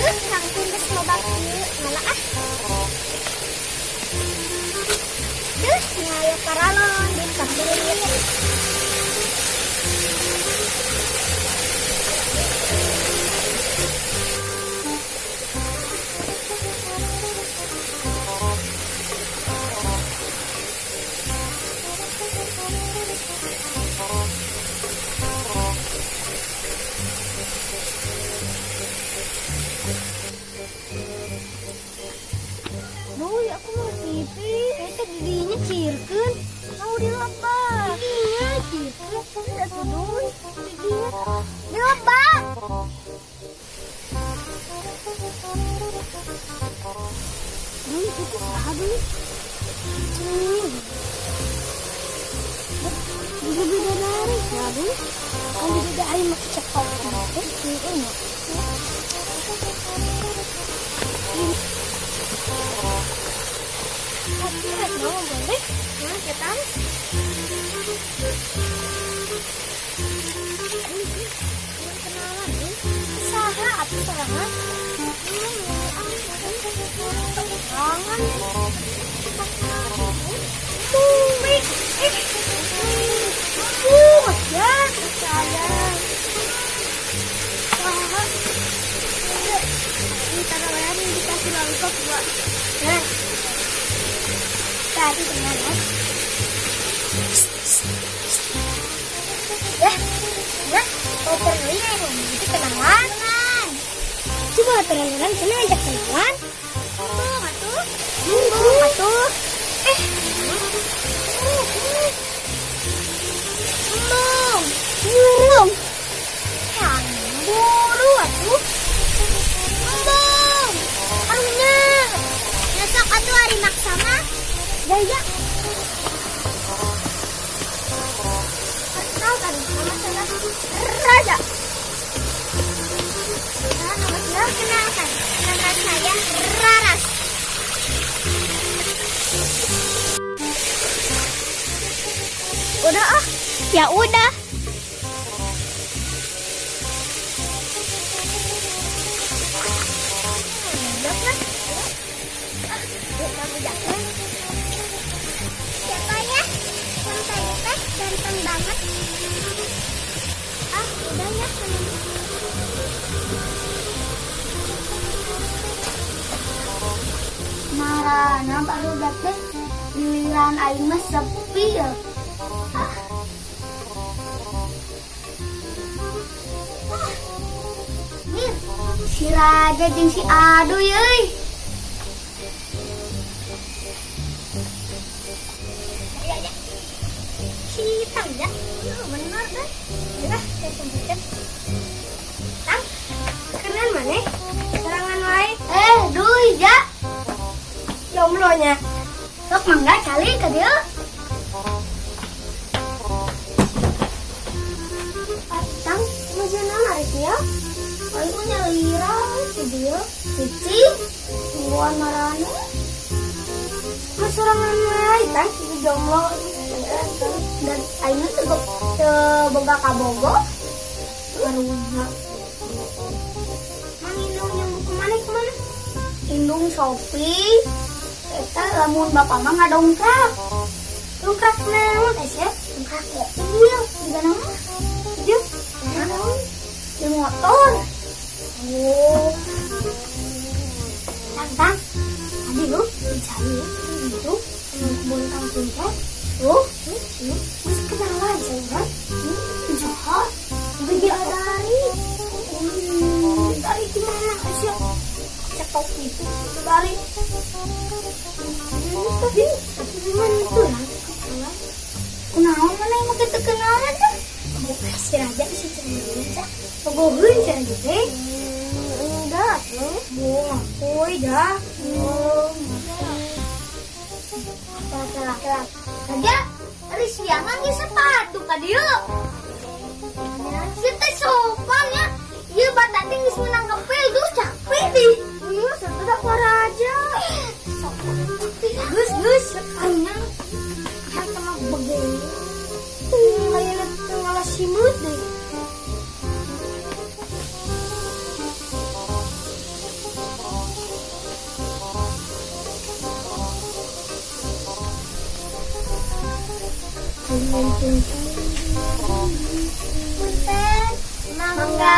Terus nangtung geus loba kieu ngala ah. Duh, nya paralon di kebun. Duh, aku mau pipi. Eta didinya cirkeun. Mau dilebak. Didinya cirkeun. Atuh duh, didinya dilebak. Duh, itu saha duh? Juga bidadari, ya duh. Kan bidadari mah cetok gitu. Ini. Tapi rek naon boleh? Nah, ketang. Kenalan nih. Saha atuh sorangan? Sorangan. Tumik. Eh. Ya, sayang. Saha? Ini taruhan dikasih lollipop dua. Nah. Tadi teman ya. Ya, ya, oh perlu ya, itu kenalan. Coba terang-terang sini ajak kenalan. Tuh, atuh. Tuh, atuh. Eh. Belum. Belum. Buru atuh. Belum. Karunya. Besok atuh hari maksa mah. Ya. Kenalkan, nama saya Raja. Nah, nama saya kenalkan, nama saya Raras. Udah ah, Ya udah. Udah lah. Ah, bu, kamu jangan. Siapa ya? Yang tadi teh ganteng banget. Ah, udah ya. Marana barudak teh giliran aing mah sepi ya. Ah. Ah. Mir, si Raja jeung si Aduy euy. Ya, ya. Si Tang ya. Ya, benar dah. Ya, saya sebutkan. Tang, kenan mana? Serangan wae. Eh, duy ja. Jomblo nya. Sok mangga cali ka dieu. Tang, masih naon ari sia? Aing mah nyalira si dia. Cicing, tungguan marana. Mah sorangan wae tang si jomblo. Dan aing mah teu boga kabogo. Karunya. Mang indung yang kemana kemana? Indung Sopi. Eta lamun bapak mah ngadongkrak. Dongkrak naon eh sia? Dongkrak mobil, juga nama. Dia naon? Di motor. Oh. Tang, tang. Tadi lu dicari itu sama kebun kangkung teh. Tuh, Mas kenalan saya. Jahat. Bidadari. Dari gimana sih? Cetok itu dari. Tapi gimana itu lah? Kunaon mana yang make teu kenalan teh? Bukan si Raja si Cendol cah. Bogoheun si Raja teh. Enggak tuh. Bu ngakui dah. Salah, salah. Raja, ari sia mah geus sepatu ka dieu. Sia teh sopan ya. Ieu batak teh geus meunang ngepel duh capek deh. Iya, satu dak Raja. Sopan capek ya. Gus, gus, karunya. Harta mah begini. Kayaknya ngalah simut deh. Punten. Mangga.